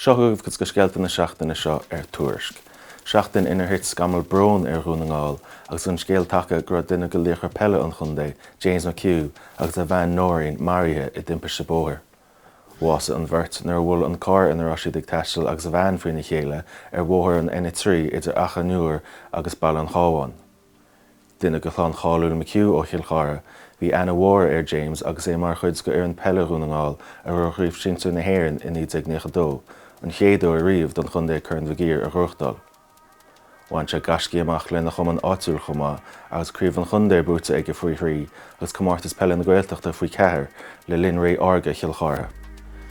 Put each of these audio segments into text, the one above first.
Seo chugaibh cuid de scéalta na seachtaine seo ar Tuairisc. Seachtain inar thit scamall bróin ar Dhún na nGall agus an scéal tagtha go raibh duine de laochra peile an chontae, James McHugh, agus a bhean Noreen maraithe i dtimpiste bóthair. Bhásaigh an bheirt nuair a bhuail an carr ina raibh siad ag taisteal agus veain faoina chéile ar bhóthar an N3 idir Achadh an Iúir agus Baile an Chabháin. Duine de chlann cháiliúil McHugh ó Chill Chartha, bhí aithne mhór ar James agus é mar chuid d'fhoireann peile Dhún na nGall a ghnóthaigh Craobh Shinsir na hÉireann i 1992, an chéad uair riamh don chontae Corn Mhig Uidhir a ghnóthachtáil. Bhain sé gaiscí amach lena chumann áitiúil chomh maith agus craobh an chontae buaite aige faoi thrí agus Comórtas Peile na Gaeltachta faoi cheathair le linn ré órga Chill Chartha.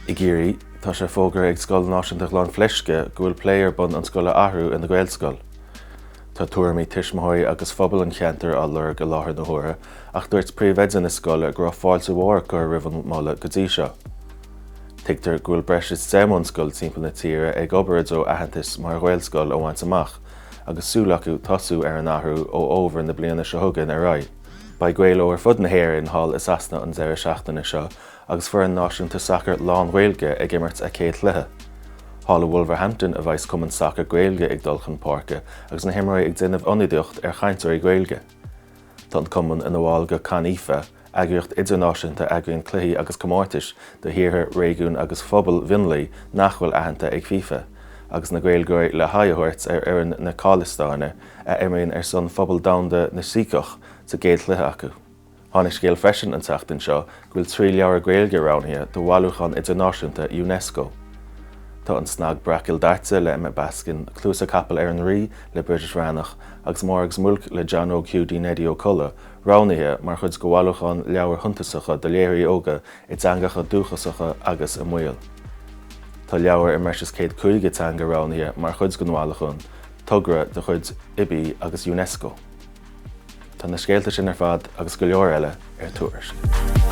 I gCiarraí, tá sé fógartha ag Scoil Náisiúnta Ghleann Fleisce go bhfuil plé ar bun an scoil a athrú ina Gaelscoil. Tá tuairimí tuismitheoirí agus phobal an cheantair á lorg i láthair na huaire ach dúirt príomhoide na scoile go raibh fáilte mhór curtha roimh an moladh go dtí seo. Tuigtear go bhfuil breis is 10 mbunscoil timpeall na tíre ag obair i dtreo aitheantas mar Ghaelscoil a bhaint amach agus súil acu tosú ar an athrú ó fhómhar na bliana seo chugainn ar aghaidh. Beidh Gaeil ó ar fud na hÉireann thall i Sasana an deireadh seachtaine seo agus foireann náisiúnta sacair lán-Ghaeilge ag imirt a céad chluiche. Thall i Wolverhampton a bheas cumann sacair Gaeilge ag dul chun páirce agus na himreoirí ag déanamh ionadaíocht ar chainteoirí Gaeilge. Tá an cumann ina bhall de CONIFA, eagraíocht idirnáisiúnta a eagraíonn cluichí agus comórtais do thíortha, réigiúin agus phobail mhionlaigh nach bhfuil aitheanta ag FIFA, agus na Gaeilgeoirí le haghaidh a thabhairt ar fhoireann na Cálastáine a imríonn ar son phobal domhanda na Síceach sa gcéad chluiche acu. Tháinig scéal freisin an tseachtain seo go bhfuil 3 leabhar Gaeilge roghnaithe do bhailiúchán idirnáisiúnta Unesco. Tá An Snag Breac Ildaite le Emma Baskin, Cluasa Capaill ar an Rí le Bridget Bhreathnach agus Máire agus Muic le John Óg Hiúdaí Neidí Ó Colla roghnaithe mar chuid de bhailiúchán leabhair shuntasacha do léitheoirí óga i dteangacha dúchasacha agus i mbaol. Tá leabhair i mbreis is 150 teanga roghnaithe mar chuid den bhailiúchán, togra de chuid IBBY agus Unesco. Tá na scéalta sin ar fad agus go leor eile ar Tuairisc.